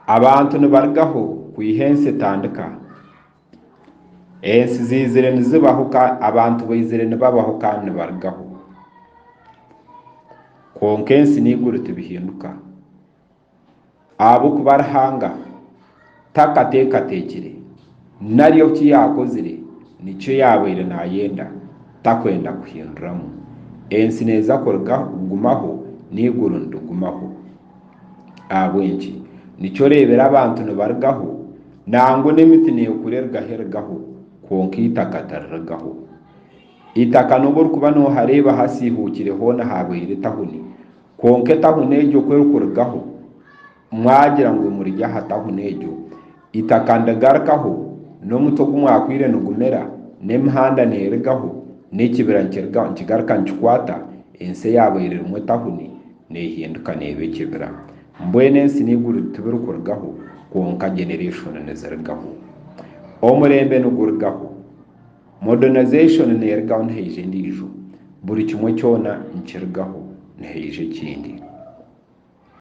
Abantu nibarugaho kwiha ensi etandika. Ensi ziizire nizibaho abantu baizire nibabaho kandi nibarugaho. Kwonka ensi n'eiguru tibihinduka. Ahabw'okuba Ruhanga takateekateekire nari eki yaakozire nikyo yaabaire naayenda, takwenda kuhinduramu. Ensi neeza kugumaho n'eiguru nirigumaho. Ahabw'enki? Nikyo oreebera abantu nibarugaho, nangwa n'emiti neekura erugaho erugaho, kwonka eitaka tirirugaho. Eitaka n'obu orikuba noohareeba hasiihuukire hoona haabaire etahuni, kwonka etahuni egyo ku erikurugaho, mwagira ngu muri aha tahuni egyo, eitaka nirigarukaho, n'omuti ogu mwakwire nigumera, n'emihanda neerugaho, n'ekibira nikigaruka nikikwata, ensi eyaabaire erimu etahuni neehinduka neeba ekibira. Mbwenu ensi n'eiguru tibirikurugaho, kwonka generation nizirugaho. Omurembe nigurugaho. Modernization neerugaho nihaija endiijo. Buri kimwe kyona nikirugaho nihaija ekindi.